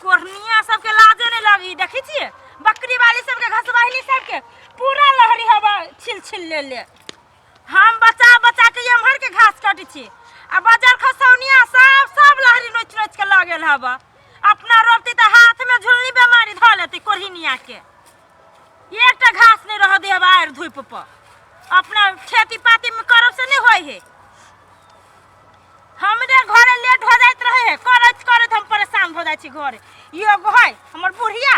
कोढ़निया सबके लाजे नहि लगी। देखै छियै बकरी वाली सबके, घसवाहिनी सबके पूरा लहरी हवा छिल छिल ले ले। हम बचा बचा के एम्हर के घास काटै छी आ बजर खसौनिया सब सब लहरी नोचि नोचि के लऽ गेल हवा। अपना रोपती तऽ हाथ में झुलनी बेमारी धऽ लेती। कोढ़िनिया के एकटा घास नहीं रह दे आरि धूप पर। अपना खेती पाती में करब से नहीं होय है। हमरे घरे लेट हो जाइत रहे है, करैत करैत हम परेशान हो जाइ छी घरे। एगो है हमर बुढ़िया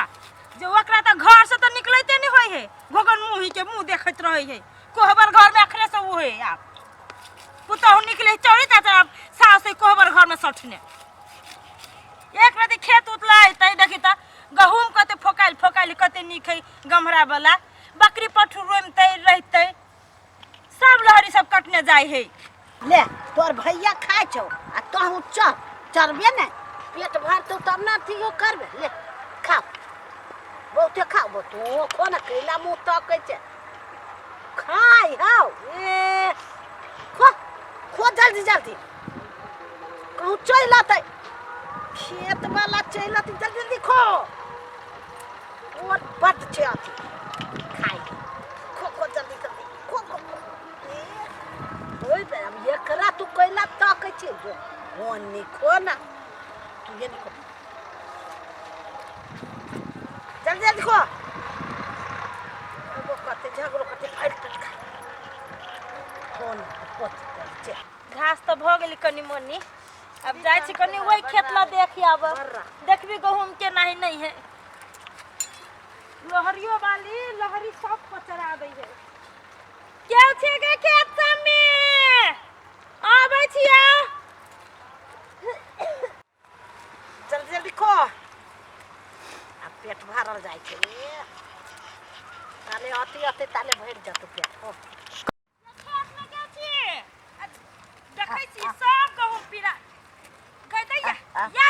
जे ओकरा तऽ घर से तऽ निकलैते नहीं होय है। घोघन मुँही के मुँह देखैत रहे है कोहबर घर में। अखने से ओ है आब पुतहु निकले चौरी चाचा सास है कोहबर घर में सठने। एक रति खेत उतला है देखी तऽ गहूम कते फोकाइल फोकाइल कते नीक है। गम्हरा वाला बकरी पठू रोमते रहते सब लहरी सब कटने जाय है। ले तोर भैया खाइ छौ आ तोहू चर चरबे ने पेट भरतौ तब ने अथियो करबे। ले खाओ, बहुते खाओ। तू खो ने, कैला मुँह तकै छै? खाइ हौ, ए खो खो जल्दी जल्दी। कहूँ चलि अतै खेत वाला, चलि अतै, जल्दी जल्दी खो। और बड छै अथी खाइ। खो खो जल्दी जल्दी खो खो खो। ए, ओइ बे, अब एकरा तू कैला तकै छी? जो ओनी खो ना तू, ये खो जल्दी जल्दी खो। एगो कते झगड़ो कते भरि पेट खा। खो ना कथी करै छै? घास तऽ भऽ गेलै कनि मनि। अब जाइ छी कनि ओहि खेत लऽ देखि आब, देखबी गहूम के नाही नहीं है। लहरियो वाली लहरी सब पचरा दै है। के छै गे खेत सब में? आबै छियै। जल्दी जल्दी खो, आब पेट भरल जाइ छै। ए, ताले अति अति ताले भरि जेतौ पेट हो। खेत में के छी? आ, देखै छी सब गहूम पीरा गई दैया। ये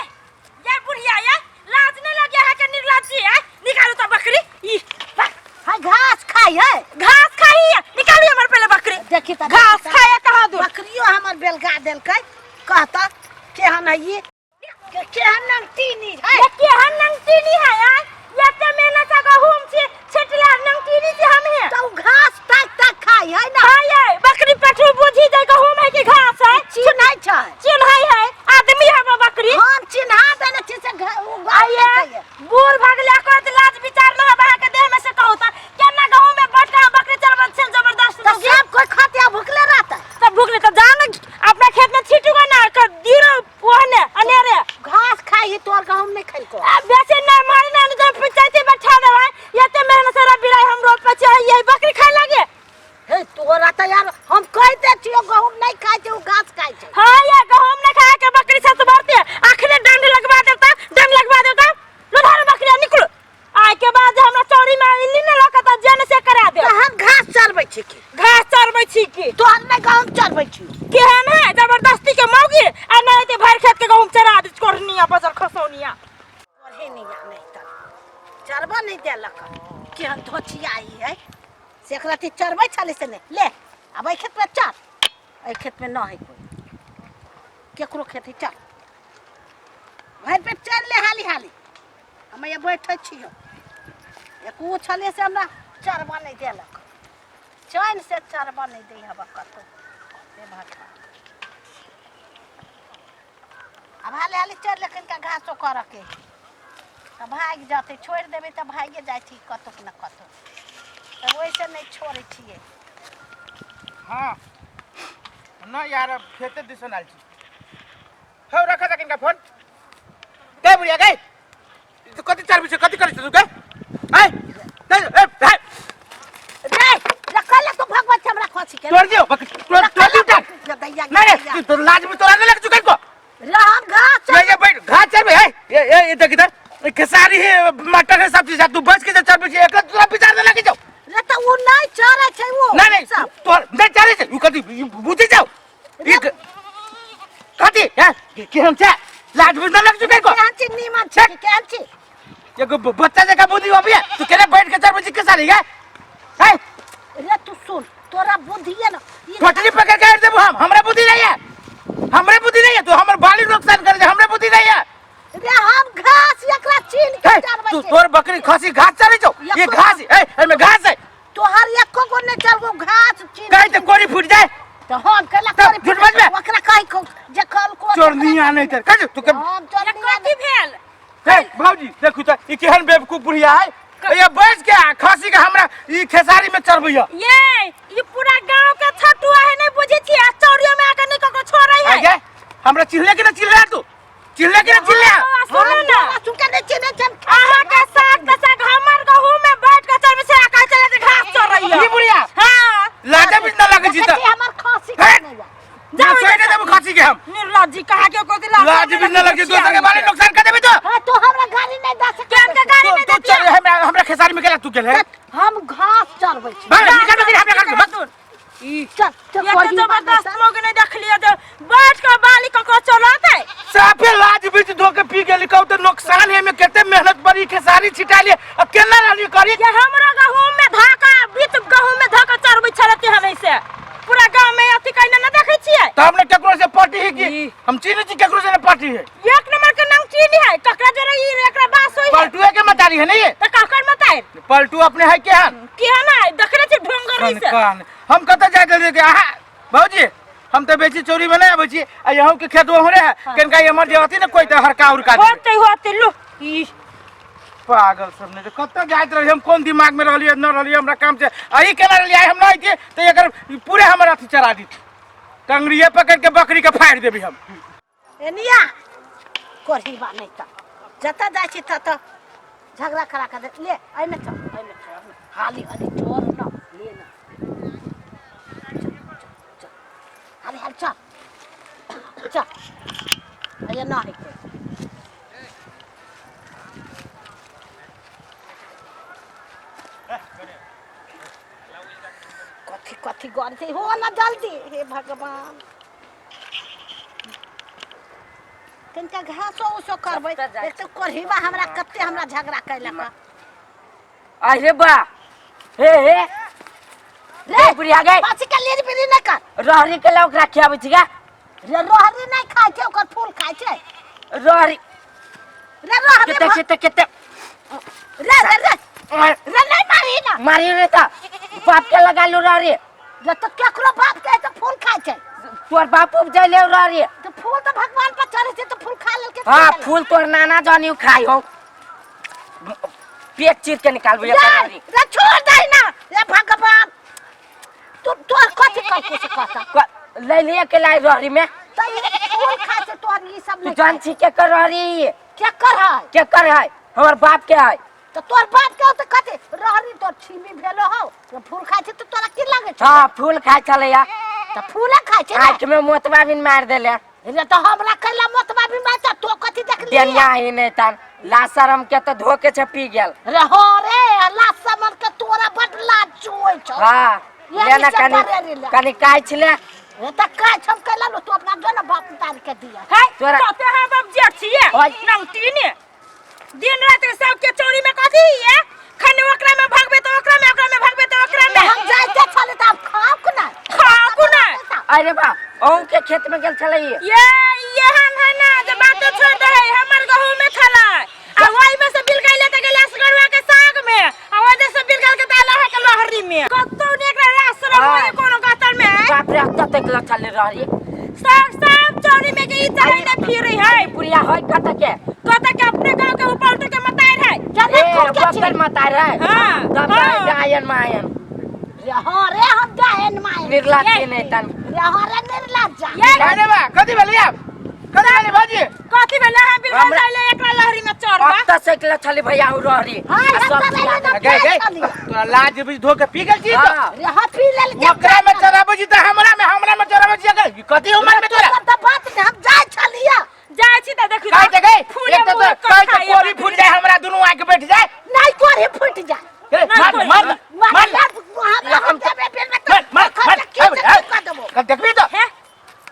ये बुढ़िया, ये लाज नहीं लगे है के निर्लज जी है? निकालू तो बकरी ई भाग। हाय, घास खाइ है। घास खाई है? निकालू हमर पहले बकरी। देखी तऽ घास खाए कहाँ दूर। बकरियो हमर बेलगा देलकै। कहता केहन है ई, केहन नंगटीनी है? ये केहन नंगटीनी है यार? एते मेहनत से गहूम छी छिटला, नंगटीनी छी हम है? तऽ उ घास ताक ताक खाइ है ना। हाय ये बकरी पठू बुझी जाय गहूम है कि घास है। चिन्है छै। चिन्है है आदमी है वो बकरी। हम चिन्हा देने छी से उ घास आइए खाइए। बूढ़ भगले को तो लाज विचार न है के देह में से। कहू त केना गहूम में बैठ के बकरी चरबन छल जबरदस्त? तऽ सब कोइ खाते आ भुखले रहतै? तब भूखले तो जान अपना खेत में छीटूगा ना कर दियो ओहने अनेरे। घास खाइ है, तोर गहूम नहीं खैलको। आ बेसे ना मारी ना जब पंचायती बैठा देवा। एते मेहनत से रबी राय हम रोप पे चाहिए, यही बकरी खाए लगे। हे तोरा तऽ यार हम कहि दै छियौ, गहूम नहीं खाइ छै, उ घास खाइ छै। हाँ ये गहूम नहीं खाए के बकरी से बढ़ते आखिर डंड लगवा देता, डंड लगवा देता। लो धर बकरी, निकलो। आय के बाद जे हमरा चौरी में इल्ली न लकत जेन से करा दे। तऽ हम घास चरबै छी की? घास चरबै छी की? तोहर नहि गहूम चरबै छी। केहन है जबरदस्ती के मौगी आ नहीं ते भर खेत के गहूम चरा दे कोरनिया बजर खसौनिया। पढ़े नहीं आ नहीं तऽ चरबऽ नहीं देलक। केहन धोचियाई है से? एकरा अथी चरबै छलै से नहि। ले आब एहि खेतमे चर, एहि खेतमे न है कोइ, केकरो खेत है। चल भरि पेट चल ले हाली हाली। हम यहाँ बैठे छियौ। एक ओ छलै से हमरा चरबऽ नहि देलक, चैन से चरबऽ नहि दै हबऽ कतहु। से भाषा आब हाली हाली चल ले। कनिका घासो करऽके तऽ भागि जेतै। छोड़ि देबै तऽ भागिए जाइ छी कतहु ने कतहु, तऽ ओहिसँ नहि छोड़ै छियै। हाँ न यार, अब खेते दिसन आयल छी। हौ, रख जा किनका फोन। गई बुढ़िया गई, तू कति चरबी छै, कति करै छै तू? गई ए नहीं ए ए रे रखल तू भगवत हमरा खसी के तोड़ दियो बकरी, तोड़ तोड़ दियो टांग। दैया। नहीं नहीं, तू लाज में तोरा नहीं लग चुका को? हम घास ये ये बैठ, घास चरबे है। ये ये ये देख, इधर ये खेसारी है, मटर है, सब चीज है। तू बच के चरबे छै, एकरा तोरा विचार नहीं लगे जाओ। रे तऽ ओ नहि चरै छै ओ। नहीं नहीं सब तोर नहीं चरे छै, उ कथि बुझि जाओ, ई कथि है? केहन छै, लाज बुझ नहीं लग चुका को? केहन छी? नीमन छी कि केहन छी? एगो बच्चा जका बुद्धि अभी है। तू केना बैठ के चरबे छै खेसारी है? है रे तू सुन, तोरा बुद्धि है ना ई? ठोटली पकड़ के देबो हम। हमरा बुद्धि नहीं है, हमरे बुद्धि नहीं है। तू हमर बाली नुकसान कर दे, हमरे बुद्धि नहीं है। रे हम घास एक के हे, चरबै तू छै। तोर बकरी खसी घास चरै छौ ये एको घास ए एमे घास है। तोहर एको गो नहि चलबो घास चीन। कहीं तो कोरी फूट जाए। तो हम केला तब करे झूठ बजबे? ओकरा कहि को जे कल को चोरनी आने तर कह तू के। हम ये चोरनी कथी भेल? हे भौजी, देखू त ई केहन बेवकूफ बुढ़िया है। ये बैठ के आ, खसी के हमरा ई खेसारी में चरबैया। ये ई पूरा गांव के छटुआ है, नहीं बुझे छी आ चौरियो में आके नहीं ककरो छोड़ै है। आगे हमरा चिल्ले के ना चिल्ले, तू चिल्ले के ना चिल्ले। हाँ, सुनू ना। सुन के नहीं चिन्है छै। अहाँ के साग के साग हमर गहूम में बैठ के चरबै छै आ कहै छलै जे घास चरैया। ई बुढ़िया हाँ। लाजा भी ना लागै छी त। देखै छी हमर खसी हे! के नहीं बा। जाओ सोए देबो खसी के हम। निर्लज्जी कहा के को दिला। लाज भी ना लगे, दोसर के बारे नुकसान कर देबी तो। हाँ, तो हमरा गाड़ी नहीं दे सकै। केहन के गाड़ी तू नहीं तू देतियै? चल, हमरा हमरा खेसारी में गेला तू गेल है। हम घास चरबै छी। भाग निकल बकरी हमरा घर से भाग। ई चल चल। ये तो जबरदस्त मौके नहीं देख लिया जो बैठ के बाली ककरो चलाते। साफे लाज बीच धो के पी गेली। कहू तो नुकसान है में कते मेहनत बड़ी खेसारी छिटा लिए अब केना रहली करी। ये हमरा गहूम में धाका बीच गहूम में धाका चरबै छलती हनै से पूरा गांव में अथी कइने न देखै छियै। तो हमने केकरो से पटी है कि हम चीनी छी, केकरो से न पटी है। एक नंबर के नाम चीनी है ककरा जरे ई एकरा बास होई है। पलटुए के मतारी है नहीं ये? त ककर मताई? पलटू अपने है के हन। केहन है देखने छी ढोंगरी से। कान हम कतऽ जाय के के आहा भौजी, हम तो बेची चोरी में नहीं आबै छी आ यहूं के खेत हो रे है कनका एमर जे अथी ने कोई त हरका उरका देबै। होते होते लो ई। पागल सब ने कतऽ जाइत रही हम, कोन दिमाग में रहलियै न रहलियै हमरा काम से आ ई केना रहलियै। आइ हम नहि अइतियै तऽ एकर पूरे हमर अथी चरा दित, टंगड़िए पकड़ के बकरी के फाड़ि देबी हम। एनिया कोरहीबा नहीं त जतऽ जाइ छी ततऽ झगड़ा करा के दे। ले एहिमे चल, एहिमे चल, एहिमे। हाली हाली चल न, ले न, चल चल चल, हाली हाली चल चल। अरे न है कोई। कथी कथी गरते हो न जल्दी। हे भगवान, तनिका घासो उसो करबै। कतऽ जाइ एक तऽ कोरहीबा हमरा कते हमरा झगड़ा कैलक। अरे बा, हे हे रे बुढ़िया गई। पाछी के लीर बिरी नहि कर। रहरी के लौक राखी आबै छी गा। रे रहरी नहि खाइ छै, ओकर फूल खाइ छै। रहरी रे रहरी केते केते केते। रे रे रे रे, नहीं मारी ना। मारी रे त बाप के लगा लो रहरी। रे तो केकरो बाप के तो फूल खाइ छै। तोर बाप उपजैले रहरी। तो फूल तो भगवान पर चढ़ै छै, तो फूल खा लेलकै। हाँ, फूल तोर नाना जानी खाई हो, पेट चीर के निकालबो रे एकर रहरी। रे छोड़ दे ना। रे भगवान, तू तोर कथी कह कुछ कहता? ले लिए के लाई रहरी में। त ई फूल खाइ छै तोर ई सब तू नहीं। जान छी के कर रहरी? केकर है? के कर है? हमर बाप के है। तो तोर बाप के तो कथी रहरी तोर छीमी भेलो हौ? तो फूल खाइ छै तो तोरा की लागै छौ? हाँ, फूल खाइ छलैया। त फूले खाइ छै ने। आँख में मोतबा बिन मार देले। रे तो हमरा कैला मोतबा भी मार तो कथी देखली? डेनिया ही नहीं तन लाशरम के तो धोके छै पी गेल। रे हो रे लाज समर के तोरा बड लाज चुए छौ। हाँ। ये ले ना। नीचे कनी पड़े रे। कनी काइ छले। रे त काय छम कैला लो, तू अपना जो ना बाप उतार के दिया। है। तोरा- कते हम अब जेठ छियै। ओय। नमतीने दिन रात सबके चोरी में कथी ये खने ओकरा में भगबे तो ओकरा में, ओकरा में भगबे तो ओकरा में। हम जाइते छले त आब खाओ के ना। खाओ को ना। अरे बा, अहूँ के खेत में गेल छलै ई? ये येहन है ना जे बातो छोड़ दे है। हमर गहूम में छलै आ ओहि में से बिल गइले त गेलै असगरुआ के साग में आ ओहि से बिल गल के दाल है के लहरी में। कतौ ने एकरा रास हाँ। होय कोनो गतर में है। बाप रे, ततेक लछल रहरी। सब सब चोरी में के ई चढ़ै ने फिरै है। बुढ़िया है कत के? कत के अपने गांव के ऊपर उठ के मतार है। चले ए, फूल के बकर छी। मतार है। हाँ, तब हाँ। डायन मायन। रे हाँ रे, हम डायन मायन। निर्लाज नहीं तन। रे हाँ रे, निर्लाज जा। ये अरे बा, कथी भेलै आब? कथी भेलै भौजी? कथी भेलै? हम बिल हमरा- गइले एकरा लहरी में चढ़बा। अब त साइकिल छली भैया उ रहरी। हाँ, आ सब रस्ता खिला में देलक। गए गए, छली। तोरा लाज बीच धो के पी गेल छी तो। हाँ। रे हाँ, पी लेल के। ओकरा में चढ़ाबै छी तऽ हमरा में, हमरा में चढ़ाबै छी अगर ई कथी उमर में तोरा? सब त बात ने हम जाइ छलिया। जाइ छी त देखी। काहे ते गई फूले एक तो मुँह काहे ते कथाई कोरी फूट जाए, हमरा दुनू आंख बैठ जाए। नहीं कोरी फूट जाए। ए, नहीं मार कोरी। मार मार मार मार, हम हम देबे फिर में मार मार मार। तो कर देबो। कल देखबी तो। हे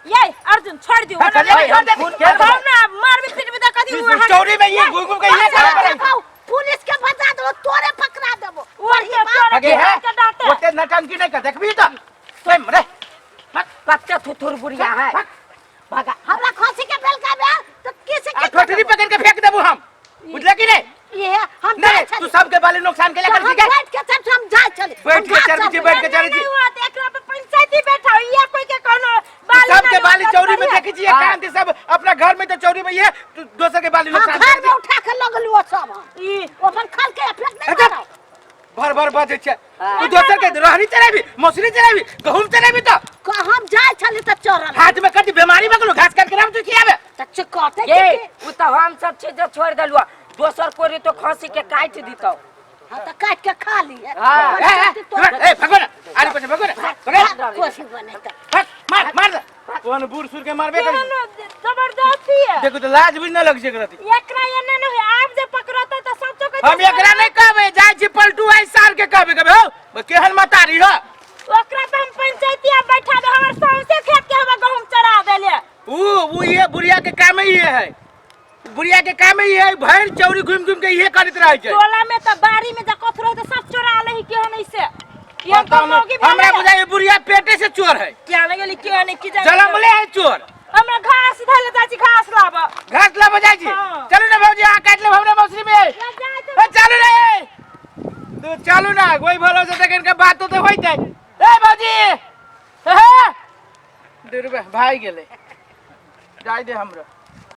ये अर्जुन, छोड़ दियो। हाँ, कर ले, छोड़ दे। हम ना मारबी पीटबी त कथी वहाँ। चौरी में ये घूम घूम के ये करे पड़े। पुलिस के बजा देबो, तोरे पकड़ा देबो। ओढ़िए तोरे आगे है के डांटे। ओते नटंकी नहीं कर, देखबी तो तोय मरे। कते थुथुर बुढ़िया है, भगा। हमरा खसी के बेल का बेल तो किसे आ के ठोठरी पकड़ के फेंक देबू हम, बुझले कि नहीं? ये हम नहीं जाइ तू छली। सबके बाली नुकसान के तो लेकर हम ठीक है बैठ के चल हम जाइ छली। बैठ के हम घास चरबी छी, चरबै। बैठ के चरबी छी। नहीं हुआ तो एकरा पे पंचायती बैठाओ ये कोई के कोनो तू बाली सबके ना बाली लोकत चौरी में बढ़िया। देखी छी कांति सब अपना घर में तो चौरी में ये तू दोसर के बाली हाँ, नुकसान घर कर में दी। उठा के लगलू ओ सब हम। ई ओ अपन खल के फेंक नहीं अच्छा। मारो। भर भर बजै छै हाँ। तू दोसर के रहरी चराबी मौसरी चराबी गहूम चराबी तो हम जाइ छली तऽ चरल। हाथ में कथी बीमारी भऽ गेलो घास काट के राम तू खियाबे तऽ चिकटे ये के उ तो हम सब चीज छोड़ देलुआ दोसर कोरी तो खसी के काट दितौ। हाँ तऽ काटि के खा लिए। हाँ। ए ए ए भगो ना आरे पछे भगो ना भगो कोसी बनेतै। भाग, मार मार दे कोन बूढ़ सूर के मारबे करी केहन जबरदस्ती है देखो तो लाज भी न लग छै एकरा एकरा एने न होय आब जे पकड़तै तऽ सब चौके हम एकरा नहीं कहबे जाइ छी पलटू आई साल के कहबे कहबे हो केहन मतारी हो ओकरा तऽ हम पंचायतिया बैठा दे हमर सौंसे खेत के हम गहूम चरा देले। ऊ ये बुढ़िया के काम ही ये है बुढ़िया के काम ही है भर चौरी घूम घूम के ये करत रहे छै। टोला में तऽ बाड़ी में जे कथु रहे तऽ सब चोरा ले केहन ऐसे ये पता तो नहीं, मौगी हमरा बुझाइ बुढ़िया पेटे से चोर है। क्या नहीं गेली के नहीं की जाने जलमले है चोर। हमरा घास धैले जाइ छी घास लाबऽ। घास लाबऽ जाइ छी? हाँ। चलू ना भौजी अहाँ काटि लेब हमरा मौसरी में। ले जाइ तऽ ए, चलू रे तू चलू ना कोई भरोसे तक इनका बात तो होइतै। ए भौजी हे दुर्बे भाई गेलै जाय दे हमरो।